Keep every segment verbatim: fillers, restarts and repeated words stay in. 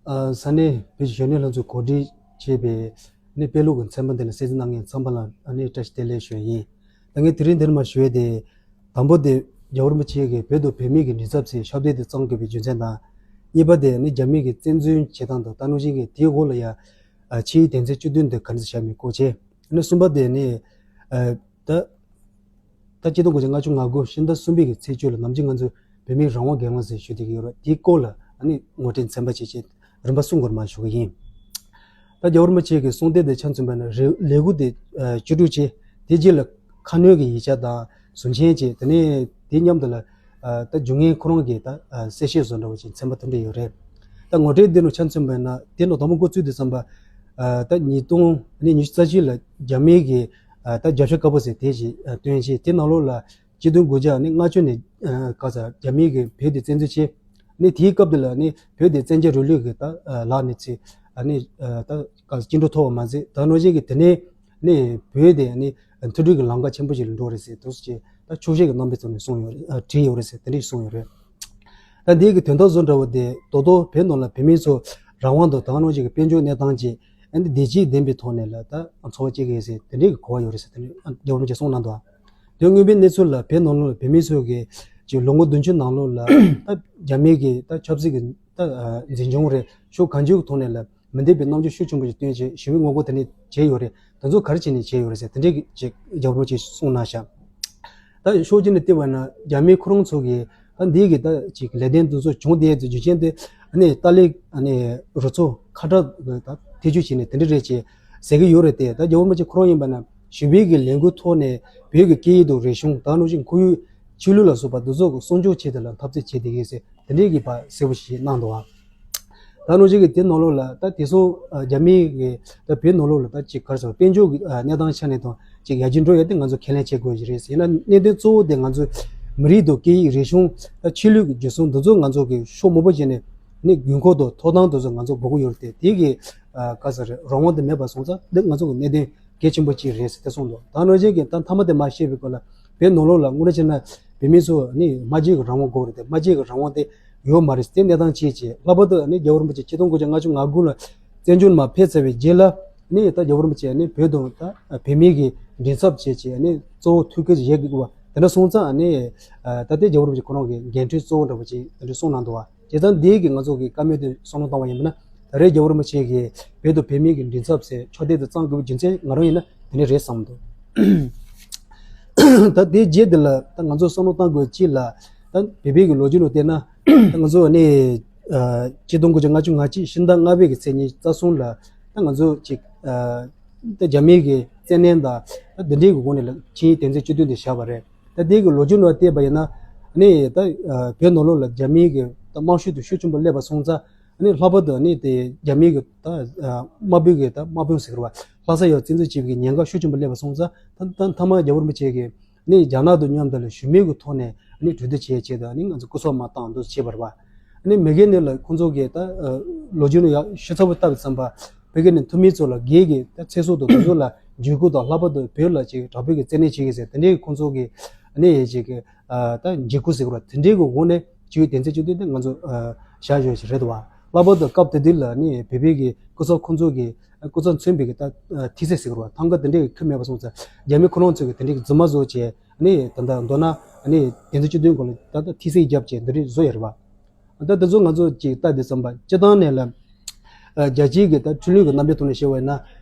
ཨ། ས་གནས་བོད་ཀྱི་གཞོན་ནུ་ལྷན་ཚོགས་གོ་སྒྲིག་བྱས་པའི་ནི་དཔེ་ཀློག་གི་ཚན་པ་འདི་ལ་གསན་གཟིགས་གནང་མཁན་ཚང་མ་ལ་ཨ་ནི་བཀྲ་ཤིས་བདེ་ལེགས་ཞུ་ཡ་ཡིན། ད་ངས་དེ་རིང་འདིར་མ་ཞུ་ཡ་དེ། དང་པོ་དེ་རྒྱལ་བ་རིན་པོ་ཆེ་གིས་བོད་དང་བོད་མིའི་གི་མགྲིན་ཚབ་ཟེར་ཤོག་ལྡེབས་དེ་བརྩམས་དགོས་པའི་རྒྱུ་མཚན་དང་། གཉིས་པ་དེ་ནི་རྒྱ་མིའི་གི་བཙན་འཛུལ་བྱེད་སྟངས་དང་ད་ནང་བཞིན་གྱི་དེའི་འོག་ལ་ཡ། ཨ། ཆིངས་ཡིག་དོན་ཚན་བཅུ་བདུན་དེ་ག་འདྲ་བཞག་མིན་སྐོར་བྱས། ཨ་ནི་གསུམ་པ་དེ་ནི། ཨ། ད། ད་ཆིག་སྟོང་དགུ་བརྒྱ་ལྔ་བཅུ་ང་དགུ་ཕྱི་ཟླ་གསུམ་པའི་གི་ཚེས་བཅུ་ལ་ནམ་རྒྱུན་ང་ཚོས་བོད་མིའི་རང་དབང་སྒེར་ལངས་ཟེར་ཞུ་བསྡད་ཀྱི་ཡོད་རེད། དེའི་སྐོར་ལ་ཨ་ནི་ངོ་སྤྲོད་ཚན་པ་བྱས་བྱས་རིམ་པ་གསུམ་སྐོར་མར་ཞུ་གི་ཡིན། ད་རྒྱལ་བ་རིན་པོ་ཆེ་གི་གསུང་དེབ་དེ་ཆ་མཚོན་པ་ན་རེ་ལས་འགུལ་དེ་བཅུ་དྲུག་བྱས། དེ་རྗེས་ལ་ཁ་སྣོན་གྱི་ཡིག་ཆ་དང་ཟུར་མཆན་བཅས། དེ་ནས་དེ་མཉམ་དུ་ལ། ཨ། ད་རྒྱུ་ངན་ཁོ་རང་གི་ད། ཨ། གསལ་བཤད་བཟོ་འདྲ་བོ་ཅིག་ཚན་པ་དེ་འདྲ་ཡོད་རེད། ད་ངོ་སྤྲོད་འདི་ནང་ཆ་མཚོན་པ་ན་དེ་ནང་དང་པོ་འགོ་བཙུགས་དུས་ཙམ་པ། ཨ། ད་ཉིས་སྟོང་ཉི་ཤུ་རྩ་གཅིག་ལ་རྒྱ་མིའི་གི། ཨ། ད་རྒྱབ་ཤ་དཀར་པོ་ཟེར་དེ་ཞིག་ཨ། བཏོན་བྱས། དེ་ནང་ལོགས་ལ་ཆིག་སྟོང་དགུ་བརྒྱ་ནི་ལྔ་བཅུ་ནས། ཨ། ག་ས་རྒྱ་མིའི་གི་བོད་དེ་བཙན་འཛུལ་བྱས། ནི་དེའི་སྐབས་དེ་ལ་ནི་བོད་དེ་བཙན་རྒྱལ་རིང་ལུགས་ཀྱི་ད། ཨ། ལག་ནས་ཚིག་ཨ་ནི། ཨ། ད་ག་ས་བཅིངས་འགྲོལ་ཐོབ་པ་མ་ཟད། ད་ནང་བཞིན་གྱི་དེ་ནས་ནི་བོད་དེ་ནི་མཐུན་སྒྲིལ་གྱི་ལམ་ཁ་ཆེན་པོ་ཞིག་ལ་འགྲོ་རེད་ཟེར་དུས་ཀྱི་ད་འཁྱོག་བཤད་ཀྱི་རྣམ་པའི་ཐོག་ནས་གསུངས་ཡོད་རེད། ཨ། བྲིས་ཡོད་རེད་ཟེར་དེ་འདྲ་གསུངས་ཡོད་རེད། ད་འདི་གི་དོན་དག་བཟོ་འདྲ་བོ་དེ་ཏོག་ཏོག་བོད་ནང་ལ་བོད་མི་ཚོ་རང་དབང་དང་ད་ག་ནང་བཞིན་གྱི་དཔལ་འབྱོར་གནས་སྟངས་ཀྱི་ཨ་ནི་བདེ་སྐྱིད་ལྡན་པའི་ཐོག་ནས་ལ་ད་འཚོ་བ་སྐྱེལ་གི་ཡོད་ཟེར་དེ་འདྲའི་གི་གོ་བ་ཡོད་རེད་ཟེར་དེ་འདྲའི་རྒྱལ་བ་རིན་པོ་ཆེས་གསུངས་གནང་འདུག་དོན་དངོས་པོའི་གནས་ཚུལ་ལ་བོད་ནང་ལོགས་ལ་བོད་མི་ཚོ་གི་ཅིག་ལོ་ངོ་བདུན་ཅུ་ནང་ལོགས་ལ་ད་རྒྱ་མིའི་གི་ད་ཆབ་སྲིད་ཀྱི་ད་འཛིན་སྐྱོང་རེད། ཕྱོགས་གང་ཅིའི་ཐོག་ནས་ལ་མི་འདོད་པའི་རྣམ་འགྱུར་ཤུགས་ཆེན་པོ་ཞིག་སྟོན་བྱས་ཞི་བའི་ངོ་རྒོལ་དེ་འདྲ་བྱས་ཡོད་རེད། དེ་ཚོ་ག་རེ་བྱས་ནས་བྱས་ཡོད་རེད་ཟེར་དེ་འདྲའི་གི་ཅིག་རྒྱལ་བ་རིན་པོ་ཆེས་གསུངས་གནང་ཤག་ད་ཕྱོགས་གཅིག་ནས་བལྟས་པ་ན་རྒྱ་མི་ཁོ་རང་ཚོ་གིས་ད་འདི་གི་ད་ཅིག་ལས་དོན་དེ་ཚོ་བྱུང་བསྡད་ཡོད་རྒྱུ་རྐྱེན་དེ་ཨ་ནི་ཏཱ་ལའི་ཨ་ནི་རུ་ཚོགས་ཁ་གྲག་གི་ད་ཐེ་བྱུས་བྱས་ནས་དེ་འདྲ་རེད་ཅེས་ཟེར་གི་ཡོད་རེད་དེ། ད་རྒྱལ་བ་རིན་པོ་ཆེ་ཁོ་རང་ཡིན་པ་ན་ཞི་བའི་གི་ལས་འགུལ་ཐོག་ནས་བོད་ཀྱི་སྐད་ཡིག་དང་རིག་གཞུང་ད་ནང་བཞིན་ཁོར་ཡུག་ཆོས་ལུགས་ལ་སོགས་པ་འདི་ཚོ་གི་སྲུང་སྐྱོབ་ཆེད་དུ་ལ་འཐབ་རྩོད་བྱས་བསྡད་ཡོད་ཟེར་དེ་འདྲའི་གི་བ་གསལ་པོ་ཞིག་གནང་འདུག་ཨ། ད་ནང་བཞིན་གྱི་དེ་ནང་ལོགས་ལ་ད་དེང་སང་ཨ་རྒྱ་མིའི་གི་ད་བོད་ནང་ལོགས་ལ་ད་ཅིག་ག་རེ་ཟེར་དཔལ་འབྱོར་གྱི་ཨ་གནས་སྟངས་ཆ་ནས་དང་ཅིག་ཡར་རྒྱས་འགྲོ་ཡ་དེ་ང་ཚོ་ཁས་ལེན་བྱེད་དགོས་ཀྱི་རེད། ཡིན་ན་གནད་དོན་གཙོ་བོ་དེ་ང་ཚོ་མི་རིགས་དང་སྐད་ཡིག་རིག་གཞུང་ད་ཆོས་ལུགས་ཀྱི་རྒྱུ་མཚན་འདི་ཚོ་ང་ཚོ་གི་ཕྱོགས་མང་པོ་བྱས་ནས་ནི་དགོས་མཁོ་དང་ཐོབ་ཐང་དེ་ཚོ་ང་ཚོ་དགོས་ཀྱི་ཡོད་རེད་དེ། དེ་གི་ཨ་ག་རེ་ཟེར་རང་དབང་དེ་མེད་པ་སོང་ཙང་དེ་ང་ཚོ་གི་གནད་དོན་གལ་ཆེན་པོ་གཅིག་རེད་ཟེར་ཏེ་གསུངས་འདུག་ད་ནང་བཞིན་གྱི་ད་མཐའ་མ་དེ་མར་བཤད་པའི་སྐོར་ལ་བོད་ནང་ལོགས་ལ་དངོས་གནས་བྱས་ན་བོད་མི་ཚོ་ནི་སྨྲ་བརྗོད་ཀྱི་རང་དབང་དགོས་རེད་དེ། སྨྲ་བརྗོད་ཀྱི་རང་དབང་དེ་ཡོད་མ་རེད་དེ། གནས་སྟངས་ཅིའི་ཕྱིར་ལྷག་པར་དུ་ནི་རྒྱལ་བ་རིན་པོ་ཆེ་ཆིག་སྟོང་དགུ་བརྒྱ་ལྔ་བཅུ་ང་དགུ་ལ་བཙན་བྱོལ་མར་ཕེབས་ཚར་བའི་རྗེས་ལ་ནི་ད་རྒྱལ་བ་རིན་པོ་ཆེ་ནི་བོད་དང་ད་བོད་མིའི་གི་མགྲིན་ཚབ་བྱས་བྱས་ནི་གཙོ་བོ་ཐུགས་ཁུར་བཞེས་དགོས་པ་དེ་འདྲ་སོང་ཙང་ནི་ད་ལྟའི་རྒྱལ་བ་རིན་པོ་ཆེ་ཁོ་རང་གི་འགན་འཁྲི་གཙོ་བོ་འདྲ་པོ་ཅིག་དེ་འདྲ་གསུངས་གནང་འདུག་བ། བྱས་ཙང་འདི་གིས་ང་ཚོ་གི་བཀའ་མོལ་དེ་བསམ་བློ་བཏང་བ་ཡིན་ན་ད་རེས་རྒྱལ་བ་རིན་པོ་ཆེ་གིས་བོད་དང་བོད་མིའི་གི་མགྲིན་ཚབ་ཟེར་ཕྱག་དེབ་དེ་བརྩམས་དགོས་པའི་རྒྱུ་མཚན་ང་རང་ཡིན་ན་དེ་འདྲ་རེད་བསམ་འདུག་ད་དེའི་རྗེས་དེ་ལ་ད་ང་ཚོ་བསམ་བློ་བཏང་དགོས་གཅིག་ལ་ད་བོད་པའི་གི་ལོ་རྒྱུས་ནང་བལྟས་ན་ད་ང་ཚོ་ནི་ཆིག་སྟོང་དགུ་བརྒྱ་ལྔ་བཅུ་ང་གཅིག་ཕྱི་ཟླ་ལྔ་པའི་གི་ཚེས་ཉི་ཤུ་རྩ་གསུམ་ལ་ད་ང་ཚོ་ཅིག་ད་རྒྱ་མིའི་གི་བཙན་གནོན་དང་ད་འདི་འདྲའི་གི་སྒོ་ནས་ལ་ཆིངས་ཡིག་དོན་ཚན་བཅུ་བདུན་དེ་བཞག་པ་རེད། ད་དེའི་གི་ལོ་རྒྱུས་ནང་བལྟས་པ་ཡིན་ན་ནི་ད་བོད་ནང་ལོགས་ལ་རྒྱ་མིའི་གི་ད་དམག་ཤུགས་དེ་ཤུགས་ཆེན་པོ་སླེབས་པ་སོང་ཙང་ནི་ལྷག་པར་དུ་ནི་དེ་རྒྱ་མིའི་གི་ད་དམག་དཔུང་གི་ད་དམག་དཔུང་ཟེར་གི་རེད་བ། ལྷ་ས་ཡར་བཙན་འཛུལ་བྱེད་པའི་ཉེན་ཁ་ཤུགས་ཆེན་པོ་སླེབས་པ་སོང་ཙང་ད་ད་མཐའ་མ་རྒྱལ་བ་རིན་པོ་ཆེ་གིས་ནི་རྒྱ་ནག་དང་མཉམ་དུ་ལ་ཞུ་མོལ་གྱི་ཐོག་ནས་ནི་གྲོས་བསྡུར་བྱེད་ཆེད་དུ་ནི་ང་ཚོ་སྐུ་སྲོག་མར་བཏང་འདུག་བྱས་པ་རེད་བ། ནི་མི་སྒེར་ནས་ལ་ཁོང་ཚོ་གིས་ད་ལོ་རྒྱུས་ནང་ཡང་ཞིབ་ཚགས་པོ་བལྟས་པ་ཙམ་པ་བོད་སྐད་ནས་འཐུས་མི་ཚོ་ལ་སྒེར་གྱི་ད་ཚེ་སྲོག་དང་དེ་ཚོ་ལ་འཇིགས་སྐུལ་དང་ལྷག་པར་དུ་བོད་ལ་ཅིག་དྲག་པོའི་གི་བཙན་གནོན་བྱེད་ཀྱི་ཟེར་དེ་འདྲའི་ཁོང་ཚོ་གིས་ནི་ཅིག་ད་འཇིགས་སྐུལ་ཟེར་གི་རེད་བ། དེ་འདྲའི་གི་འོག་ནས་ཅིག་དོན་ཚན་བཅུ་བདུན་དེ་ང་ཚོ་བཞག་ཡོད་ཅིག་རེད་བ། ལྷག་པར་དུ་སྐབས་དེ་དུས་ལ་ནི་བོད་པའི་གི་སྐུ་ཚབ་ཁོང་ཚོ་གི་སྐུ་ཚབ་མཚོན་པའི་གི་ད་ཐི་སེ་ཟེར་གི་རེད་བ། ཐང་ག་དེ་འདྲའི་གི་ཁྱོན་མེད་པ་སོང་ཙང་རྒྱ་མི་ཁོ་རང་ཚོ་གི་དེ་འདྲའི་གི་རྫུན་མ་བཟོ་བྱས་ནི་ད་ལྟ་མདོར་ན་ནི་དོན་ཚན་བཅུ་བདུན་སྐོར་ལ་ད་ལྟ་ཐི་སེ་བརྒྱབ་བྱས་འདི་འདྲའི་བཟོ་ཡོད་རེད་བ། ད་དེ་ཚོ་ང་ཚོ་ཅིག་ལྟ་དུས་ཙམ་པ་སྤྱིར་བཏང་ནས་ལ། ཨ། རྒྱལ་སྤྱིའི་གི་ད་ཁྲིམས་ལུགས་ཀྱི་རྣམ་པའི་ཐོག་ནས་བཤད་པ་ཡིན་ན།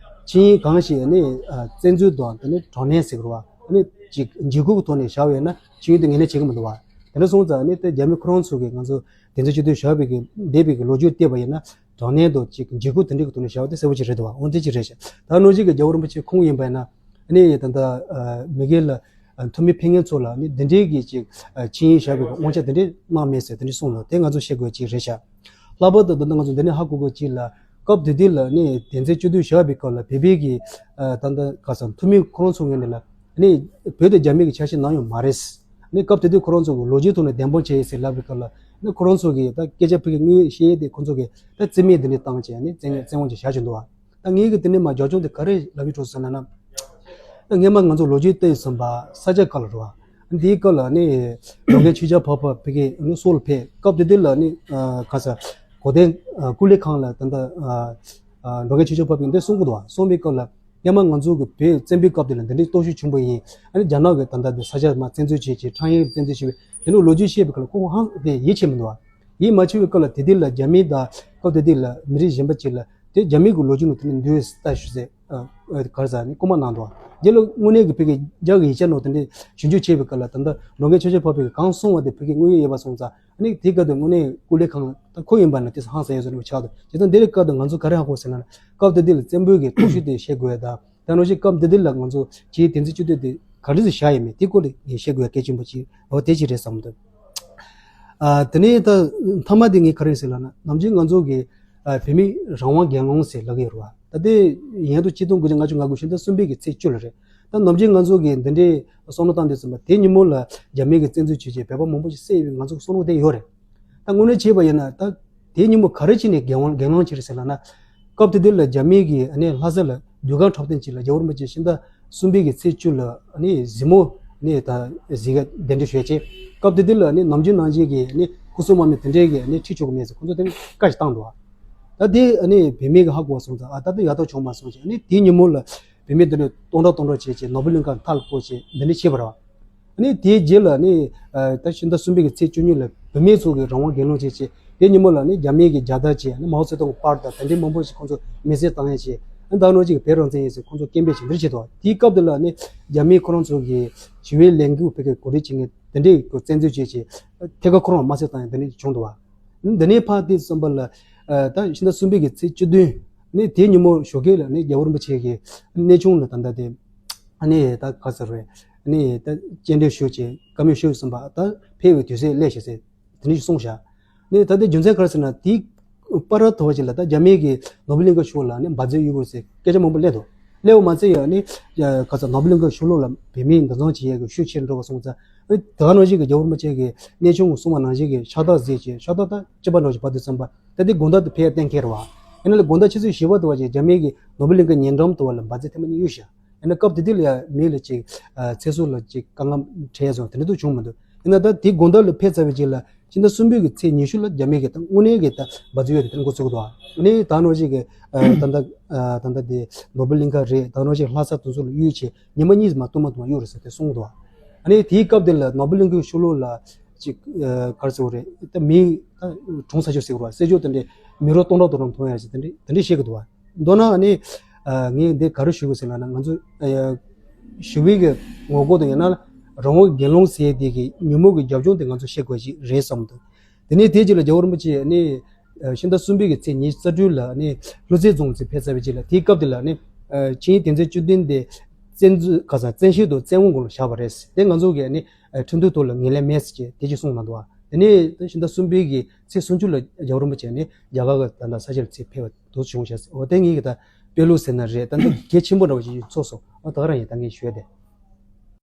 ཆིངས་ཡིག་གང་ཞིག་ནི། ཨ། བཙན་འཛུལ་དང་དེ་ནི་དྲག་གནོན་ཟེར་གི་རེད་བ། ནི་ཅིག་འཇིགས་སྐུལ་གྱི་ཐོག་ནས་བཞག་པ་ཡིན་ན་ཆིངས་ཡིག་དེ་ངོས་ལེན་བྱེད་ཀྱི་མི་འདུག་བ། དེ་འདྲ་སོང་ཙང་ནི་དེ་རྒྱ་མི་ཁོ་རང་ཚོ་གིས་ང་ཚོ་དོན་ཚན་བཅུ་བདུན་བཞག་པའི་གི་འདས་པའི་གི་ལོ་རྒྱུས་བལྟས་པ་ཡིན་ན་དྲག་གནོན་དང་ཅིག་འཇིགས་སྐུལ་དེ་འདྲའི་གི་ཐོག་ནས་བཞག་པ་དེ་གསལ་པོ་ཅིག་རེད་འདུག་བ། འོ་དེ་ཅིག་རེད་ཤག་ད་ནང་བཞིན་གི་རྒྱལ་བ་རིན་པོ་ཆེ་ཁོང་ཡིན་པ་ཡིན་ན། ནི་ད་ལྟ་ཨ་མི་སྒེར་ལ་ཨ་འཐུས་མི་ཕེབས་མཁན་ཚོ་ལ་ནི་འདི་འདྲའི་གི་ཅིག་ཨ་ཆིངས་ཡིག་བཞག་པའི་དབང་ཆ་དེ་འདྲའི་གནང་མེད་ཟེར་དེ་འདྲའི་གསུངས་ལ་དེ་ང་ཚོ་ཤེས་དགོས་ཅིག་རེད་ཤག་ལྷག་པར་དུ་ད་ལྟ་ང་ཚོ་འདི་ནས་ཧ་གོ་དགོས་ཅིག་ལ་སྐབས་དེ་དུས་ལ་ནི་དོན་ཚན་བཅུ་བདུན་བཞག་པའི་སྐབས་ལ་བོད་པའི་གི་ཨ་ད་ལྟ་ག་ས་འཐུས་མི་ཁོ་རང་ཚོ་ངོས་ནས་ལ་ནི་བོད་དང་རྒྱ་མི་གི་ཆ་ཤས་ནང་ཡོད་མ་རེད། ནི་སྐབས་དེ་དུས་ཁོ་རང་ཚོ་གི་ལོ་རྒྱུས་ཐོག་ནས་བདེན་དཔང་བྱས་ཡོད་ཟེར་ལབ་པའི་སྐབས་ལ་ནི་ཁོ་རང་ཚོ་གི་ད་སྐད་ཆ་ཕུད་ཀྱི་དངོས་བཤད་དེ་ཁོ་ཚོ་གི་ད་རྩིས་མེད་འདི་འདྲ་བཏང་བྱས་ནི་བཙན་བཙན་དབང་ཅིག་བཞག་བྱུང་འདུག་བ། ད་ངེད་ཀྱི་དེ་ནས་མ་རྒྱབ་ལྗོངས་དེ་ག་རེ་ལབ་ཀྱི་འདུག་ཟེར་ན་ན། ད་སྔས་མ་ང་ཚོ་ལོ་རྒྱུས་བལྟས་ཙམ་པ་ས་སྐྱ་བཀའ་ལ་རེད་བ། འདིའི་སྐབས་ལ་ནི་ལོ་རྒན་ཆོས་རྒྱལ་འཕགས་པ་ཕ་གི་ནི་སོག་ལ་ཕེབས་སྐབས་དེ་དུས་ལ་ནི་ཨ་ག་ས་ གོ་དན་ཨ་སྐུ་ལས་ཁང་ལ་ད་ལྟ་ཨ་ཨ་འགྲོ་མགོན་ཆོས་རྒྱལ་འཕགས་པས་འདི་གསུང་གི་འདུག་སོང་བའི་སྐབས་ལ་སྔོན་མ་ང་ཚོ་གི་བོད་བཙན་པོའི་སྐབས་དེ་ལ་འདི་འདྲའི་སྟོབས་ཤུགས་ཆེན་པོ་ཡིན། ཨ་ནི་རྒྱ་ནག་གི་ད་ལྟ་འདི་ས་ཆ་མ་བཙན་འཛུལ་བྱས་ཀྱི་ཁྲང་ཡན་བཙན་འཛུལ་བྱས་པའི་དེ་ནི་ལོ་རྒྱུས་བཤད་པའི་སྐབས་ལ་ཁོ་ཧང་དེ་ཡིད་ཆེས་མི་འདུག་ཡིད་མ་ཆེས་པའི་སྐབས་ལ་དེ་དུས་ལ་རྒྱ་མི་དང་སྐབས་དེ་དུས་ལ་མི་རིགས་གཞན་པ་ཅིག་ལ་དེ་རྒྱ་མི་གི་ལོ་རྒྱུས་ནང་དེ་ནི་འདུས་ལྟ་ཞུ་ཟེར། ཨ་ཨ་གར་ཟ་ནི་སྐུལ་མ་གནང་འདུག་རྒྱ་ལོ་དངོས་གནས་ཀྱི་བོད་ཀྱི་རྒྱ་གི་ཡིག་ཆ་ནང་དེ་འདྲའི་ཞིབ་འཇུག་བྱས་པའི་སྐབས་ལ་ད་ལྟ་ལོ་རྒན་ཆོས་རྒྱལ་འཕགས་པའི་གང་གསུང་བ་དེ་བོད་ཀྱི་དངོས་ཡོད་ཡོད་པ་སོང་ཙང་ཨ་ནི་དེའི་སྐབས་དུ་དངོས་གནས་སྐུ་ལས་ཁང་ད་ཁོ་ཡིན་པ་ན་དེ་ཧང་སང་ཡོད་བཟོ་འདྲ་ཆགས་འདུག་བྱས་ཙང་འདི་རིགས་སྐབས་དུ་ང་ཚོ་ག་རེ་ཧ་གོ་ཟེར་ན་སྐབས་དེ་དུས་ལ་བཙན་པོའི་གི་སྟོབས་ཤུགས་དེ་ཤེས་དགོས་ཡ་ད་ད་ནང་བཞིན་སྐབས་དེ་དུས་ལ་ང་ཚོ་ཆེས་དེ་ཚོའི་སྤྱི་འཐུས་དེ་ག་འདྲ་ཞིག་བཞག་ཡོད་མེད་དེ་སྐོར་ལ་ངས་བཤད་དགོས་ཡ་གལ་ཆེན་པོ་ཅིག་འོ་དེ་ཅིག་རེད་བསམ་འདུག་ཨ་དེ་ནས་ད་མཐའ་མ་དེ་ངས་ག་རེ་ཟེར་ལབ་ན་ནམ་རྒྱུན་ང་ཚོ་གི་ཨ་བོད་མིའི་རང་དབང་གྱེན་ལངས་ཟེར་ལབ་ཀྱི་ཡོད་རེད་བ། ད་ལྟའི་ཡན་དུ་ཆིག་སྟོང་དགུ་བརྒྱ་ལྔ་བཅུ་ང་དགུ་ཕྱི་ཟླ་གསུམ་པའི་གི་ཚེས་བཅུ་ལ་རེད། ད་ནམ་རྒྱུན་ང་ཚོ་གི་འདི་འདྲའི་བསམ་བློ་བཏང་དུས་ཙམ་པ་དེ་ཉིན་མོ་ལ་རྒྱ་མི་གི་བཙན་འཛུལ་བྱས་རྗེས་བོད་པ་མང་པོ་ཞིག་བསད་ཡོད་པའི་ང་ཚོ་གི་བསམ་བློ་དེ་ཡོད་རེད། ད་དངོས་གནས་བྱས་པ་ཡིན་ན་ད་དེ་ཉིན་མོ་ག་རེ་བྱས་ནས་གྱེན་ལངས་གྱེན་ལངས་བྱས་རེད་ཟེར་ལབ་ན། སྐབས་དེ་དུས་ལ་རྒྱ་མི་གིས་ཨ་ནི་ལྷ་ས་ལ་དུས་ཁང་འཁྲབ་སྟོན་ཅིག་ལ་རྒྱལ་བ་རིན་པོ་ཆེ་ཕྱི་ཟླ་གསུམ་པའི་གི་ཚེས་བཅུ་ལ་ཨ་ནི་གཟིགས་མོ་ནས་ད་གཟིགས་ག་གདན་འདྲེན་ཞུས་བྱས། སྐབས་དེ་དུས་ལ་ཨ་ནི་ནམ་རྒྱུན་ནང་བཞིན་གི་ཨ་ནི་སྐུ་སྲུང་དམག་མི་དེ་འདྲས་གི་ཨ་ནི་ཁྲིད་ཆོག་གི་མེད་ཟེར་ཁོང་ཚོ་དེ་ནས་བཀའ་ཞིག་བཏང་འདུག་ད་དེ་ཨ་ནི་བོད་མི་གི་ཧ་གོ་བ་སོང་ཙང་ཨ་ད་ལྟ་ཡག་ཐག་ཆོད་མ་སོང་ཞེས་ཨ་ནི་དེའི་ཉིན་མོ་ལ་བོད་མི་དེ་འདྲས་སྟོང་ཕྲག་སྟོང་ཕྲག་བྱས་བྱས་ནོར་བུ་གླིང་ཁ་མཐའ་ལ་བསྐོར་བྱས་འདི་འདྲས་བྱས་པ་རེད་བ། ཨ་ནི་དེའི་རྗེས་ལ་ནི་ཨ་ད་ཕྱི་ཟླ་གསུམ་པའི་གི་ཚེས་བཅུ་གཉིས་ལ་བུད་མེད་ཚོ་གི་རང་དབང་གྱེན་ལངས་བྱས་བྱས་དེ་ཉིན་མོ་ལ་ནི་རྒྱ་མིའི་གི་རྒྱལ་དར་བྱས་ནི་མའོ་ཙེ་ཏུང་གི་པར་དང་དེ་འདྲའི་མང་པོ་ཞིག་ཁོང་ཚོ་མེ་བསྲེགས་བཏང་ཡས་བྱས་ཨ་ད་ནོར་གཅིག་གི་བོད་རང་བཙན་ཡིན་ཟེར་ཁོང་ཚོ་སྐད་འབོད་བྱས་འདི་འདྲ་བྱས་འདུག་དེའི་སྐབས་དེ་ལ་ནི་རྒྱ་མིའི་ཁོ་རང་ཚོ་གི་ཞི་བའི་ལས་འགུལ་བོད་ཀྱི་གོ་སྒྲིག་བྱེད་མཁན་དེ་འདྲའི་གི་བཙན་འཛུལ་བྱས་བྱས་ཐད་ཀར་ཁོ་རང་མ་བསད་བཏང་ཡས་དེ་འདྲ་བྱུང་འདུག་བ། འདི་ནས་ཕར་དེ་ཙམ་པ་ལ་ཨ་ད་ཕྱི་ཟླ་གསུམ་པའི་གི་ཚེས་བཅུ་བདུན་ནི་དེའི་ཉིན་མོ་ཞོགས་ཀས་ལ་ནི་རྒྱལ་བ་རིན་པོ་ཆེ་གི་གནས་ཆུང་ལ་ད་ལྟ་དེ་ཨ་ནི་ད་ག་ཟེར་རེད། ཨ་ནི་ད་སྤྱན་འདྲེན་ཞུས་བྱས་བཀའ་མོལ་ཞུས་ཟིན་པ་ད་ཕེབས་པའི་དུས་ཚོད་སླེབས་ཤག་ཟེར་དེ་འདྲ་ཞིག་གསུངས་བཞག་ནི་ད་ལྟའི་རྒྱུ་མཚན་ག་རེ་ཟེར་ན་དེའི་བར་དུ་བ་ཅིག་ལ་ད་རྒྱ་མིའི་གི་ནོར་བུ་གླིང་ཁ་ཕྱོགས་ལ་ནི་འབར་རྫས་གཡུག་དགོས་ཟེར་སྐད་ཆ་མང་པོ་སླེབས་འདུག་སླེབས་པ་མ་ཚད་ཡང་ནི་ག་ཚ་ནོར་བུ་གླིང་ཁ་ཕྱོགས་ལོགས་ལ་བོད་མིའི་འདུ་འཛོམས་བྱེད་ཡས་གི་ཤུགས་ཆེར་འགྲོ་བ་སོང་ཙང་ཨ་ད་ག་ནང་བཞིན་གི་རྒྱལ་བ་རིན་པོ་ཆེ་གི་གནས་ཆུང་གི་གསུང་བ་ནང་བཞིན་གི་ཕྱག་རྟགས་བཟེད་ཅིང་ཕྱག་རྟགས་ད་ཅི་པ་འདྲ་ཞིག་བབས་དུས་ཙམ་པ་ད་དེ་དགོང་དག་དེ་ཕེབས་ཡ་གཏན་འཁེལ་རེད་བ། ཡིན་ན་ལས་དགོང་དག་ཆུ་ཚོད་བཞི་པ་དུ་བ་ཅིག་རྒྱ་མིའི་གི་ནོར་བུ་གླིང་ཁ་ཉེ་འགྲམ་དུ་བ་ལ་འབར་རྫས་ཐེངས་མ་གཉིས་གཡུགས་ཤག་ཡིན་ན་སྐབས་དེ་དུས་ལ་ཡ་མི་ལ་ཅིག་ཨ་ཚེ་སྲོག་ལ་ཅིག་དཀའ་ངལ་འཕྲད་སོང་དེ་འདྲ་དུ་བྱུང་མི་འདུག་ཡིན་ན་ད་དེ་དགོང་དག་ལ་ཕེབས་ཚར་བའི་རྗེས་ལ་ཕྱི་ཟླ་གསུམ་པའི་གི་ཚེས་ཉི་ཤུ་ལ་རྒྱ་མི་གི་ད་དངོས་གནས་གི་ད་འབར་རྫས་གཡུགས་དེ་དེ་འགོ་ཚུགས་འདུག་ཨ་ནི་ད་ནོར་གཅིག་གི་ཨ་ད་ལྟ་ཨ་ད་ལྟ་དེ་ནོར་བུ་གླིང་ཁ་རེད། ད་ནོར་གཅིག་ལྷ་ས་དེ་ཚོ་ལ་གཡུགས་བྱས་ཉི་མ་གཉིས་མ་གཏོགས་མ་གཏོགས་མ་གཡུགས་རེད་ཟེར་དེ་གསུངས་འདུག་ཨ་ནི་དེའི་སྐབས་དེ་ལ་ནོར་བུ་གླིང་ཁའི་ཕྱོགས་ལོགས་ལ་ཅིག་ཨ་ག་རེ་ཟེར་དགོས་རེད། ད་མི་ད་གྲོངས་ས་ཕྱོགས་ཟེར་དགོས་རེད། བསད་རྒྱུ་དེ་འདྲའི་མི་རོ་སྟོང་ཕྲག་སྟོང་ཕྲག་མཐོང་ཡ་ཞིག་དེ་འདྲའི་དེ་འདྲའི་བཤད་ཀྱི་འདུག་བ། མདོར་ན་ཨ་ནི་ཨ་ངས་འདི་ག་རེ་ཞུ་དགོས་ཟེར་ལབ་ན་ང་ཚོ་ཨ་ཞི་བའི་གི་ངོ་རྒོལ་དང་ཡང་ན་རང་དབང་གི་གྱེན་ལངས་ཟེར་དེ་གི་ཉིན་མོ་གི་རྒྱབ་ལྗོངས་དེ་ང་ཚོ་ཤེས་དགོས་ཞིག་རེད་བསམ་འདུག་དེ་ནས་དེ་རྗེས་ལ་རྒྱལ་བ་རིན་པོ་ཆེ་ཨ་ནི་ཕྱི་ཟླ་གསུམ་པའི་གི་ཚེས་ཉི་ཤུ་རྩ་དྲུག་ལ་ཨ་ནི་ལྷུན་རྩེ་རྫོང་ཚེ་ཕེབས་ཚར་བའི་རྗེས་ལ་དེའི་སྐབས་དེ་ལ་ཨ་ནི་ཨ་ཆིངས་ཡིག་དོན་ཚན་བཅུ་བདུན་དེ་བཙན་འཛུལ་ག་ས་བཙན་ཤེད་དུ་བཙན་དབང་སྒང་ལ་བཞག་པ་རེད། དེ་ང་ཚོ་གི་ཨ་ནི་ཨ་ཁྲིམས་མཐུན་ཐོག་ལ་ངོས་ལེན་མེད་ཟེར་བྱས་དེ་ཅིག་གསུངས་གནང་འདུག་བ། དེ་ནས་ཕྱི་ཟླ་གསུམ་པའི་གི་ཚེས་སུམ་ཅུ་ལ་རྒྱལ་བ་རིན་པོ་ཆེ་ནི་རྒྱ་གར་གི་ད་ལྟ་ས་ཆར་ཚེ་ཕེབས་པ་འདུག་བྱུང་ཤག་འོ་དེ་ངེད་ཀྱི་ད་དཔེ་ལུགས་ཟེར་ན་རེད། ད་འདི་གལ་ཆེན་པོ་འདྲ་བ་ཞིག་ཚོར་སོང་། འོ་ད་ག་རང་ཡིན་ད་ངས་ཞུས་ཏེ།